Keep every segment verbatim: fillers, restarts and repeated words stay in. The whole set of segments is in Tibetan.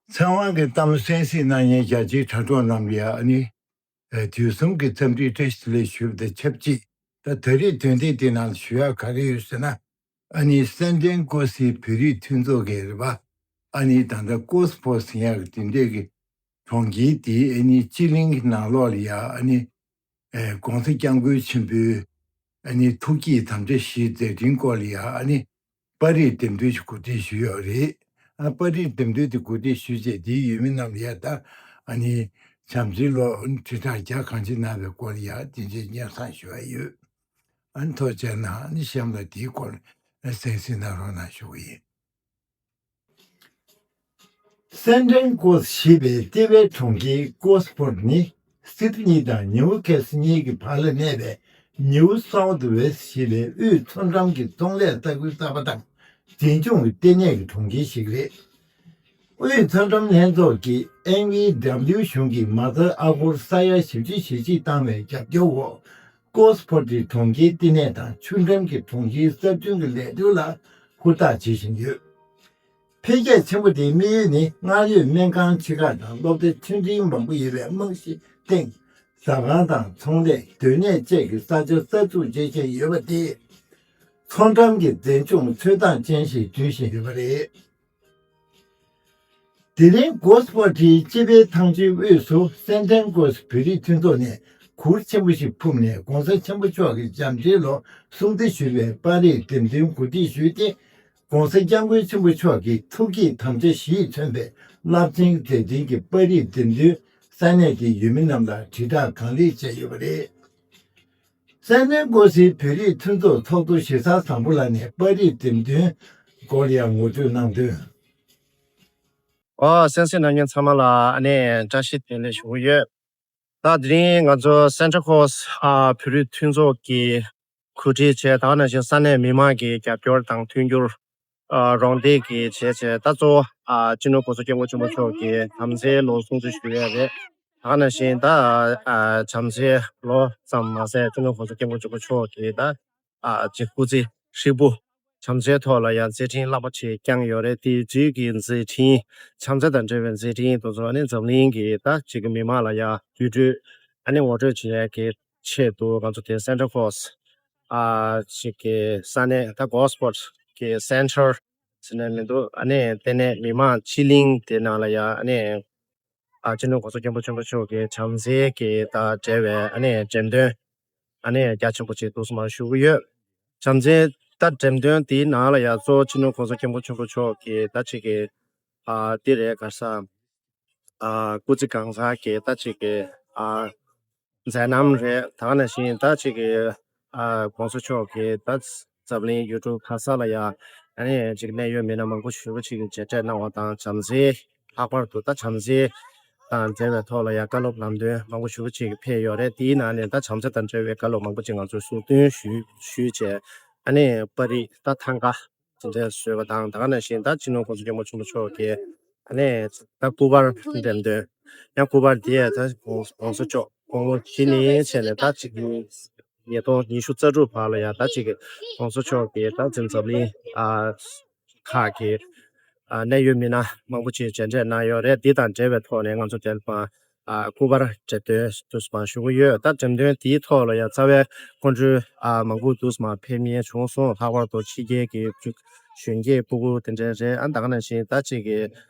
ཚེ་དབང་གི་གཏམ་གསན་གཟིགས་གནང་མཁན་རྒྱ་ཆེའི་དྲ་གྲོགས་རྣམས་ལ་ཡ་ཨ་ནི། ཨེ། དུས་གསུམ་གྱི་འཚམས་འདྲི་བཀྲ་ཤིས་བདེ་ལེགས་ཞུ་བ་དང་ཆབས་ཅིག་ད་ད་རེས་དོན་ཚན་འདི་ནང་ཞུ་ཡག་ག་རེ་ཡོད་ཟེར་ན། ཨ་ནི་སན་ཏན་ཀོ་སི་བོད་རིགས་མཐུན་ཚོགས་ཀྱི་རེད་པ། ཨ་ནི་ད་ལྟ་ཀོ་སི་པོ་ཟེར་ཡག་གི་དེ་འདྲས་ཀྱི་གྲོང་ཁྱེར་དེ་ཨ་ནི་སྤྱི་གླིང་གི་ནང་ལོགས་ལ་ཡ་ཨ་ནི། ཨེ། ༸གོང་ས་༸སྐྱབས་མགོན་ཆེན་པོའི་ཨ་ནི་ཐུགས་བསྐྱེད་དམ་བཅའ་བཞིའི་མཛད་འཕྲིན་སྐོར་ལ་ཡ་ཨ་ནི་པར་རིས་འགྲེམས་སྟོན་ཞིག་གོ་སྒྲིག་ཞུས་ཡོད་རེད། ཨ། པར་རིས་འགྲེམས་སྟོན་དེ་གོ་སྒྲིག་ཞུས་བྱས་དེའི་ཡུལ་མི་རྣམས་ལ་ཡ་ད་ཨ་ནི་བྱམས་བརྩེའི་སློབ་དྲིལ་བསྒྲགས་རྒྱ་གང་ཆེ་གནང་བའི་སྐོར་ལ་ཡ་དེ་འདྲའི་སྙན་སེང་ཞུ་བ་ཡོད། ཨ་ནི་ཐུགས་རྗེ་གནང་། ཨ་ནི་གཤམ་ལ་དེའི་སྐོར་གསན་གཟིགས་གནང་རོགས་གནང་ཞུ་གི་ཡིན། སན་ཏན་ཀོ་སི་ཞེས་པའི་ལྟེ་བའི་གྲོང་ཁྱེར་ཀོ་སི་པོར་ནི་སི་ཏི་ཉིད་དང་ནིའུ་ཁེ་སི་གཉིས་ཀྱི་བར་ལ་གནས་པའི་ནིའུ་སའུ་ཐི་ཝེ་སི་ཞེས་པའི་དབུས་མཚོ་འགྲམ་གྱི་ཚོང་ལས་ལྟ་སྐུལ་གསར་པ་དང་འཛིན་སྐྱོང་གི་ལྟེ་གནས་ཀྱི་གྲོང་ཁྱེར་ཞིག་རེད། དབུས་མཚོ་འགྲམ་ལྷན་ཚོགས་ཀྱིས་ཨེན་ཝི་ཌབ་ལིའུ་གཞུང་གིས་མ་རྩ་ཨ་སྒོར་ས་ཡ་བཞི་བཅུ་ཞེ་གཅིག་བཏང་བའི་རྒྱབ་སྐྱོར་འོག་ཀོ་སི་པོར་ཊི་གྲོང་ཁྱེར་བསྟི་གནས་དང་ཆུ་འགྲམ་གྱི་གྲོང་ཁྱེར་གསར་སྐྲུན་གྱི་ལས་དོན་ལ་ཧུར་ཐག་བྱེད་བཞིན་ཡོད། འཕེལ་རྒྱས་ཆེན་པོ་དེའི་དམིགས་ཡུལ་ནི་སྔར་ཡོད་སྨན་ཁང་ཆེ་ཁག་དང་སློབ་གྲྭ་ཆུང་འབྲིང་མང་པོ་ཡོད་པའི་རྨང་གཞིའི་སྟེང་ཟ་ཁང་དང་ཚོང་ལས། སྡོད་གནས་བཅས་ཀྱི་ས་ཆ་གསར་འཛུགས་བྱེད་བཞིན་ཡོད་པ་དེས་མཚོ་འགྲམ་གྱི་མཛེས་ལྗོངས་འཚོ་སྟངས་ཅན་ཞིག་འདུལ་བཞིན་ཡོད་པ་རེད། དེ་རིང་ཀོ་སི་པོར་ཊིའི་སྤྱི་པའི་ཐང་ཆེན་དབུས་སུ་སན་ཏན་ཀོ་སི་བོད་རིགས་མཐུན་ཚོགས་ནས་གུར་ཆེན་པོ་ཞིག་ཕུབ་ནས་ྋགོང་ས་ཆེན་པོ་མཆོག་གི་བྱམས་བརྩེའི་ལོ་སྲུང་བརྩི་ཞུ་བའི་པར་རིས་འགྲེམས་སྟོན་གོ་སྒྲིག་ཞུས་ཏེ། ྋགོང་ས་ྋསྐྱབས་མགོན་ཆེན་པོ་མཆོག་གི་ཐུགས་བསྐྱེད་དམ་བཅའ་བཞིས་མཚོན་པའི་རླབས་ཆེན་མཛད་འཕྲིན་གྱི་པར་རིས་འགྲེམས་སྟོན་ས་གནས་དེའི་ཡུལ་མི་རྣམས་ལ་དྲིལ་བསྒྲགས་གང་ལེགས་བྱས་ཡོད་པ་རེད། སན་ཏན་ཀོ་སིའི་བོད་རིགས་མཐུན་ཚོགས་ཚོགས་གཙོ་གཞིས་གསར་བཟང་པོ་ལགས་ནས་པར་རིས་འགྲེམས་སྟོན་སྐོར་ཡང་ངོ་སྤྲོད་གནང་དོན། ཨོ། གསན་གཟིགས་གནང་མཁན་ཚང་མ་ལ་ཨ་ནི་བཀྲ་ཤིས་བདེ་ལེགས་ཞུ་གི་ཡོད། ད་དེ་རིང་ང་ཚོ་སན་ཏན་ཀོ་སི་ཨ་བོད་རིགས་མཐུན་ཚོགས་ཀྱིས་གོ་སྒྲིག་བྱས། ད་ག་ནང་བཞིན་ས་གནས་མི་མང་གི་རྒྱབ་སྐྱོར་དང་མཐུན་འགྱུར་ཨ་རོགས་འདེགས་ཀྱིས་བྱས་བྱས། ད་གཙོ་བོ་ཨ་སྤྱི་ནོར་ྋགོང་ས་ྋསྐྱབས་མགོན་ཆེན་པོ་མཆོག་གི་བྱམས་བརྩེའི་ལོ་སྲུང་བརྩི་ཞུ་ཡས་རེད། ད་ག་ནང་བཞིན་ད་ཨ་བྱམས་བརྩེའི་ལོ་ཙམ་མ་ཟད་སྤྱི་ནོར་ྋགོང་ས་ྋསྐྱབས་མགོན་ཆེན་པོ་མཆོག་གི་ད་ཨ་ཅིག་སྐུ་ཚེ་ཧྲིལ་པོ་བྱམས་བརྩེའི་ཐོག་ལ་ཡང་མཛད་འཕྲིན་རླབས་པོ་ཆེ་བསྐྱངས་ཡོད་རེད། དེ་རྗེས་ཀྱི་མཛད་འཕྲིན་བྱམས་བརྩེ་དང་འབྲེལ་བའི་མཛད་འཕྲིན་དེ་ཚོ་ཨ་ནི་འཛམ་གླིང་གི་ད་ཅིག་གི་མི་མང་ལ་ཡང་དུས་དྲོད་ཨ་ནི་ངོ་སྤྲོད་བྱེད་ཡས་ཀྱི་ཆེད་དུ་ང་ཚོ་དེ་སན་ཏན་ཀོ་སི་ཨ་ཅིག་གི་ས་གནས་ད་ཀོ་སི་པོར་ཊི་གི་སེན་ཊར་ཟེར་ནས་མི་འདུག་ཨ་ནི་ལྟེ་གནས་མི་མང་སྤྱི་གླིང་དེ་ནང་ལ་ཡང་ཨ་ནི་ཨ་སྤྱི་ནོར་ྋགོང་ས་ྋསྐྱབས་མགོན་ཆེན་པོ་མཆོག་གི་བྱམས་བརྩེ་གི་དང་འབྲེལ་བའི་ཨ་ནི་འགྲེམས་སྟོན་ཨ་ནི་རྒྱ་ཆེན་པོ་ཅིག་འདུག་སེ་མར་ཞུ་གི་ཡོད། བྱམས་བརྩེའི་ད་འགྲེམས་སྟོན་དེའི་ནང་ལ་ཡང་གཙོ་བོ་སྤྱི་ནོར་ྋགོང་ས་ྋསྐྱབས་མགོན་ཆེན་པོ་མཆོག་གི་ད་ཅིག་གི་ཨ་དེ་རེད་ག་ས། ཨ་སྐུ་ཚེ་གང་ཟག་གི་ད་ཅིག་གི་ཨ་མཛད་རྣམ་རེད། ད་ག་ནང་བཞིན་ད་ཅིག་གི་ཨ་ྋགོང་ས་མཆོག་གི་ད་འཛམ་གླིང་ཡུལ་གྲུ་ག་ས་ལ་ཡང་ཨ་ནི་ཅིག་གནད་ཡོད་མི་སྣ་མང་པོ་ཞེ་པོ་ཅིག་གིས་མཇལ་འཕྲད་གནང་བ་དང་། བྱམས་བརྩེ་ལྷག་པར་དུ་ད་བྱམས་བརྩེ་དང་འབྲེལ་བའི་ཐོག་ལ་ཡང་བཀའ་སློབ་ལམ་སྟོན་མང་པོ་ཞེ་པོ་ཅིག་ཕེབས་ཡོད་རེད། དེའི་ནང་ནས་ད་བྱམས་བརྩེ་དང་འབྲེལ་བའི་བཀའ་སློབ་མང་པོ་ཅིག་ང་ཚོས་གསུང་འདོན་ཞུས་ཞུས་བྱས། ཨ་ནི་པར་རིས་ད་ཐང་ག་དེ་འདྲ་བཟོས་པ་དང་། ད་ག་ནང་བཞིན་ད་སྤྱི་ནོར་ྋགོང་ས་ྋསྐྱབས་མགོན་ཆེན་པོ་མཆོག་གིས་ཨ་ནི་ད་སྐུ་པར་འགྲེམས་སྟོན། ཡང་སྐུ་པར་དེ་ད་ྋགོང་ས་མཆོག་དགུང་ལོ་བཞི་ནས་བྱས་ནས་ད་ཅིག་ཉིས་སྟོང་ཉི་ཤུ་རྩ་དྲུག་བར་ལ་ཡང་ད་ཅིག་ྋགོང་ས་མཆོག་གིས་ད་འཛམ་གླིང་ཨ་ཁག་གི་ཨ་གནད་ཡོད་མི་སྣ་མང་པོ་ཅིག་མཇལ་འཕྲད་གནང་ཡོད་རེད། འདི་དང་འབྲེལ་བའི་ཐོག་ནས་ང་ཚོ་དེ་ལ་ཨ་སྐུ་པར་འགྲེམས་སྟོན་དུ་མ་ཞུ་གི་ཡོད། ད་འགྲེམས་སྟོན་དེའི་ཐོག་ལ་ཡང་རྩ་བའི་སྐུ་མགྲོན་ཨ་མང་པོ་འདུག་སེ་མར་ཕེབས་མཁན་བྱུང་སོང་། ལྷག་པར་དུ་ཕྱི་རྒྱལ་གྱི་གཞོན་སྐྱེས་སྤུ་གུ་དེ་འདྲ་རེད། ཨ་ད་ག་ནང་བཞིན་ད་ཅིག་གི་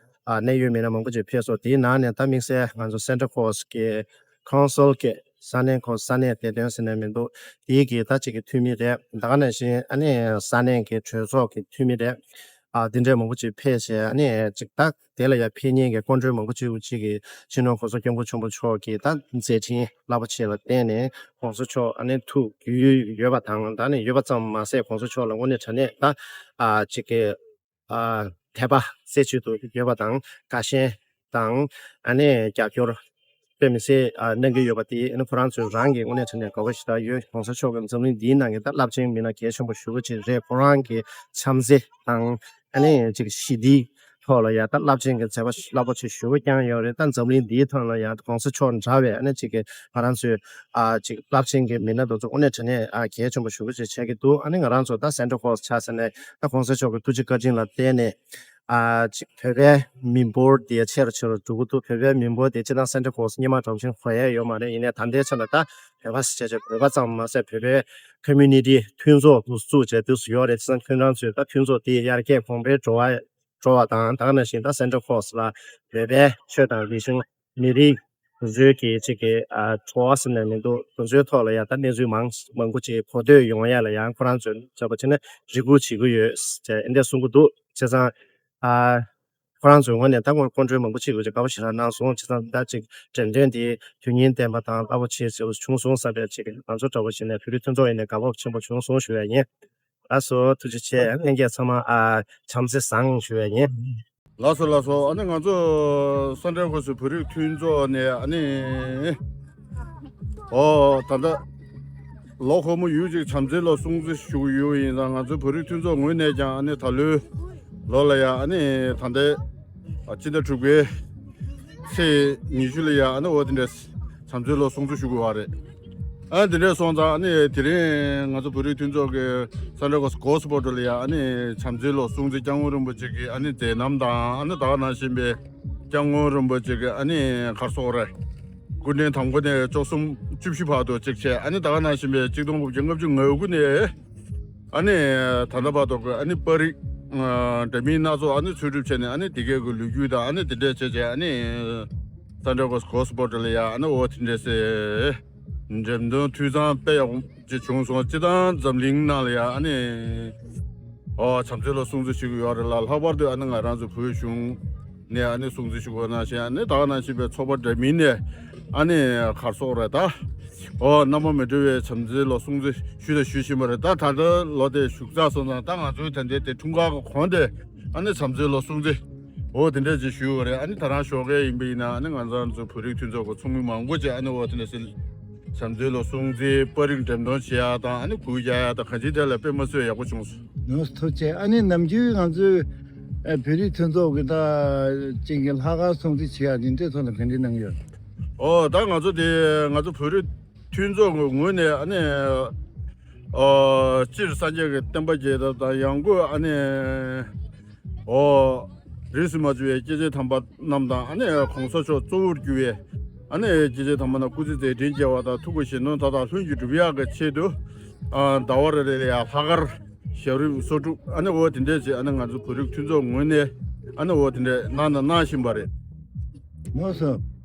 ཨ་གནད་ཡོད་མི་སྣ་མང་པོ་ཅིག་ཕེབས་སོང་། དེའི་ནང་ནས་ད་དམིགས་བསལ་ང་ཚོ་སེན་ཏན་ཀོ་སི་གི་ཀའུན་སིལ་གྱི་ས་གནས་ཁོ་ས་གནས་བདེ་དོན་ཟེར་ནས་མི་འདུག་དེའི་གི་ད་ཅིག་གི་འཐུས་མི་རེད། ད་ག་ནང་བཞིན་ཨ་ནི་ས་གནས་ཀྱི་གྲོས་ཚོགས་ཀྱི་འཐུས་མི་རེད། ཨ་དེ་འདྲའི་མང་པོ་ཅིག་ཕེབས་བྱས། ཨ་ནི་ཅིག་ད་དེ་ལ་ཡང་ཕེབས་མཁན་གྱི་སྐུ་མགྲོན་མང་པོ་ཅིག་ཅིག་གིས་སྤྱི་ནོར་ྋགོང་ས་ྋསྐྱབས་མགོན་ཆེན་པོ་མཆོག་གི་ད་མཛད་འཕྲིན་རླབས་པོ་ཆེ་ལ་བརྟེན་ནས་ྋགོང་ས་མཆོག་ཨ་ནི་ཐུགས་ཡུས་ཡོད་པ་དང་། ད་ནི་ཡོད་པ་ཙམ་མ་ཟད་ྋགོང་ས་མཆོག་ལ་དངོས་གནས་དྲང་གནས་ད་ཨ་ཅིག་གི་ཨ་དད་པ་རྩེ་གཅིག་ཏུ་ཡོད་པ་དང་། དགའ་ཞེན་དང་ཨ་ནི་རྒྱབ་སྐྱོར་དཔེ་མི་སྲིད་ཨ་གནང་གི་ཡོད་པ་དེ་ཨ་ནི་ཁོ་རང་ཚོས་རང་གི་དངོས་གནས་དྲང་གནས་དགའ་པོ་ཞེ་དྲག་ཡོད། ྋགོང་ས་མཆོག་གི་འཛམ་གླིང་འདིའི་ནང་གི་ད་རླབས་ཆེན་མི་སྣ་གལ་ཆེན་པོ་ཞེ་པོ་ཅིག་རེད། ཁོ་རང་གི་བྱམས་བརྩེ་དང་ཨ་ནི་ཅིག་ཞི་བདེའི་ཐོག་ལ་ཡང་ད་རླབས་ཆེན་གྱི་མཛད་པ་རླབས་པོ་ཆེ་ཞེ་པོ་བསྐྱངས་ཡོད་རེད། ད་འཛམ་གླིང་འདིའི་ཐོག་ལ་ཡང་ྋགོང་ས་མཆོག་འདྲ་བའི་ཨ་ནི་ཅིག་གི་ང་རང་ཚོས་ཨ་ཅིག་རླབས་ཆེན་གྱི་མི་སྣ་དེ་ཚོ་དངོས་གནས་དྲང་གནས་ཨ་གལ་ཆེན་པོ་ཞེ་པོ་ཅིག་ཆགས་ཀྱི་འདུག་ཨ་ནི་ང་རང་ཚོ་ད་སེན་ཏན་ཀོ་སི་ཆ་བཞག་ནས་ད་ྋགོང་ས་མཆོག་གི་ཐུགས་རྗེ་བཀའ་དྲིན་ལ་བརྟེན་ནས་ ཨ་ཅིག་བོད་པའི་མི་འབོར་དེ་ཆེ་རུ་ཆེ་རུ་འགྲོ་གི་འདུག་བོད་པའི་མི་འབོར་དེ་སྤྱིར་བཏང་སན་ཊར་ཁོག་སི་སྔོན་མ་གྲོང་ཆེན་གོ་ཡ་ཡོད་མ་རེད། ཡིན་ནའི་ད་ལྟའི་ཆ་ལ་ད་བོད་པ་ཟེར་བྱས་བོད་པ་ཙམ་མ་ཟད་བོད་པའི་ཀོ་མུ་ནི་ཊི་མཐུན་ཚོགས་དེ་བཙུགས་བྱས་དེ་ཚོ་ཡོད་རེད། བྱས་ཙང་ཁྱོད་རང་ཚོས་ད་མཐུན་ཚོགས་དེ་ཡར་རྒྱས་གོང་འཕེལ་འགྲོ་བ་འགྲོ་བ་དང་། ད་ག་ནང་བཞིན་ད་སན་ཊར་ཁོག་སི་ལ་བོད་པའི་ཆོས་དང་རིག་གཞུང་མི་རིགས་རོལ་གྱི་ཅིག་གི་ཨ་བྲོ་བ་ཟེར་ནས་མི་འདུག་དེ་ཚོའི་ཐོག་ལ་ཡང་ད་གནས་ཚུལ་མང་མང་པོ་ཅིག་གོ་ཐོས་ཡོང་ཡ་ལ་ཡང་ཁོ་རང་ཚོས་བྱས་པ་བྱས་ན་རེ་སྒུག་བྱེད་ཀྱི་ཡོད་ཅེས་འདི་འདྲ་གསུང་གི་འདུག་བྱས་ཙང་ཨ་ཁོ་རང་ཚོའི་ངོས་ནས་ད་ཁོང་ཁོང་ཁྲོ་མང་པོ་བྱེད་དགོས་ཀྱི་དགའ་པོ་ཞེ་དྲག་གནང་སོང་། བྱས་ཙང་ད་ཅིག་འགྲེམས་སྟོན་འདི་དོན་སྙིང་ལྡན་པ་དང་རླབས་པོ་ཆེ་ཟེར་བ་བྱུང་སོང་བསམ་པའི་ཅིག་ང་ཚོ་འདྲ་པོ་བྱས་ནས་བོད་རིགས་མཐུན་ཚོགས་ཡིན་ནས་དགའ་པོ་ཆེན་པོ་བྱུང་སོང་ཞུ་ཡ་ཡིན། ལགས་སོ། ཐུགས་རྗེ་ཆེ། ལྷན་རྒྱས་ཚང་མ་ཨ་བྱམས་བརྩེ་བཟང་ཞུ་ཡ་ཡིན། ལགས་སོ་ལགས་སོ། ཨ་ནི་ང་ཚོ་སན་ཊར་ཁོག་སི་བོད་རིགས་མཐུན་ཚོགས་ནས་ཨ་ནི་ཨོ་ད་ལྟ་ལོ་འཁོར་མོ་ཡུན་ཅིག་བྱམས་བརྩེ་ལ་སྲུང་བརྩི་ཞུ་གི་ཡོད། ཡིན་ཙང་ང་ཚོའི་བོད་རིགས་མཐུན་ཚོགས་ངོས་ནས་ཀྱང་ཨ་ནི་ད་ལོའི་ལོ་ལ་ཡ་ཨ་ནི་ད་ལྟའི་ཨ་སྤྱི་ཟླ་དྲུག་པའི་ཚེས་ཉི་ཤུ་ལ་ཡ་ཨ་ནི་འོ་དེ་འདྲས་བྱམས་བརྩེ་ལ་སྲུང་བརྩི་ཞུ་གི་ཡོད་རེད། ཨ་དེ་འདྲས་སོང་ཙང་ཨ་ནི་དེ་རིང་ང་ཚོ་བོད་རིགས་མཐུན་ཚོགས་ཀྱི་སན་ཊར་ཁོག་སི་གོ་སི་པོ་ཊི་ལ་ཡ་ཨ་ནི་བྱམས་བརྩེ་ལ་སྲུང་བརྩི་སྐྱབས་མགོན་རིན་པོ་ཆེ་གི་ཨ་ནི་མཛད་རྣམ་དང་། ཨ་ནི་ད་ག་ནང་བཞིན་པའི་སྐྱབས་མགོན་རིན་པོ་ཆེ་གི་ཨ་ནི་ག་རེ་ཟེར་དགོས་རེད། སྐུ་ཕྲེང་དང་པོ་ནས་བཅུ་གསུམ་བཅུ་བཞི་བར་དུ་གཅིག་བྱས། ཨ་ནི་ད་ག་ནང་བཞིན་པའི་གཅིག་སྟོང་དགུ་བརྒྱ་ལྔ་བཅུ་ང་དགུ་ནས་ཨ་ནི་ད་ལྟ་བར་དུ་གི་ཨ་ནི་པར་རིས་འདྲ་མིན་སྣ་ཚོགས་ཨ་ནི་འཚོལ་སྒྲུབ་བྱས་ནས། ཨ་ནི་དེ་གའི་གི་ལོ་རྒྱུས་དང་ཨ་ནི་དེ་འདྲས་བྱས་བྱས། ཨ་ནི་སན་ཊར་ཁོག་སི་གོ་སི་པོ་ཊི་ལ་ཡ་ཨ་ནི་འོ་དེ་འདྲས་སེ་འགྲེམས་སྟོན་འཐུས་ཚང་དཔེ་ཡག་པོ་ཅིག་བྱུང་སོང་། སྤྱིར་བཏང་འཛམ་གླིང་ནང་ལ་ཡ་ཨ་ནི་ཨོ་བྱམས་བརྩེ་ལ་སྲུང་བརྩི་ཞུ་གི་ཡོད་རེད་ལ། ལྷག་པར་དུ་ཨ་ནི་ང་རང་ཚོ་བོད་གཞུང་ནས་ཨ་ནི་སྲུང་བརྩི་ཞུ་དགོས་ནང་བཞིན། ཨ་ནི་ད་ག་ནང་བཞིན་པའི་ཚོགས་པ་འདྲ་མིན་ནས་ཨ་ནི་ག་རེ་ཟེར་དགོས་རེད། ད་ཨོ་རྣམ་པ་མི་འདྲ་བའི་བྱམས་བརྩེ་ལ་སྲུང་བརྩི་ཞུས་དང་ཞུ་བཞིན་པ་རེད། ད་ད་ལྟ་ལོ་དེ་བཞུགས་ཚར་སོང་ཙང་ད་ང་ཚོའི་ད་ལྟའི་དེ་འཁྲུངས་སྐར་གྱི་གོང་དེ་ཨ་ནི་བྱམས་བརྩེ་ལ་སྲུང་བརྩི་འོ་དེ་འདྲས་ཅིག་ཞུས་པ་རེད། ཨ་ནི་ད་རང་ཞོགས་ཀས་ཡིན་པ་ཡིན་ན་ཨ་ནི་ང་ཚོ་ཚོ་བོད་རིགས་མཐུན་ཚོགས་ཀྱི་ཚོགས་མི་མང་པོ་ཅིག་ཨ་ནི་འོ་དེ་འདྲས་སེ་བྱམས་བརྩེ་ལ་སྲུང་བརྩི་པར་རིས་འགྲེམས་སྟོན་བྱེད་ཡ་དང་། ཨ་ནི་གུར་རྒྱག་ཡ་དང་གང་ཅིའི་ཐད་ལ་དཔེ་མ་སྲིད་ཡག་པོ་བྱུང་སོང་། ཡོངས་སུ་ཐུགས་རྗེ་ཆེ། ཨ་ནི་ནམ་རྒྱུན་ང་ཚོའི་ཨ་བོད་རིགས་མཐུན་ཚོགས་ཀྱི་ད་ཅིག་གི་ལྷག་དཀར་སྲུང་བརྩི་བྱེད་ཡ་དེ་འདྲའི་ཐོག་ལ་ག་འདྲ་གནང་ཡོད། ཨོ་ད་ང་ཚོ་དེ་ང་ཚོ་བོད་རིགས་མཐུན་ཚོགས་ཀྱི་ངོས་ནས་ཨ་ནི་ཨོ་སྤྱིར་སངས་རྒྱས་ཀྱི་བསྟན་པ་རྒྱས་ཐབས་དང་། ཡང་སྒོས་ཨ་ནི་ཨོ་རིས་སུ་མ་ཆད་པའི་སྐྱེས་ཆེན་དམ་པ་རྣམས་དང་། ཨ་ནི་གོང་ས་མཆོག་གཙོ་བོར་གྱུར་པའི་ཨ་ནི་སྐྱེས་ཆེན་དམ་པ་རྣམས་སྐུ་ཚེ་མཛད་འཕྲིན་རྒྱས་པ་དང་། ཐུགས་ཀྱི་བཞེད་དོན་མཐའ་དག་ལྷུན་གྱིས་འགྲུབ་ཡག་གི་ཆེད་དུ་ཨ་ཟླ་བ་རེ་རེ་ལ་ཡང་ལྷག་དཀར་ཞབས་རིམ་གསོག་སྒྲུབ་ཨ་ནི་འོ་དེ་འདྲས་ཅིག་ཨ་ནི་ང་ཚོ་བོད་རིགས་མཐུན་ཚོགས་ངོས་ནས་ཨ་ནི་འོ་དེ་འདྲས་གནང་དང་གནང་བཞིན་པ་རེད། ལགས་སོ།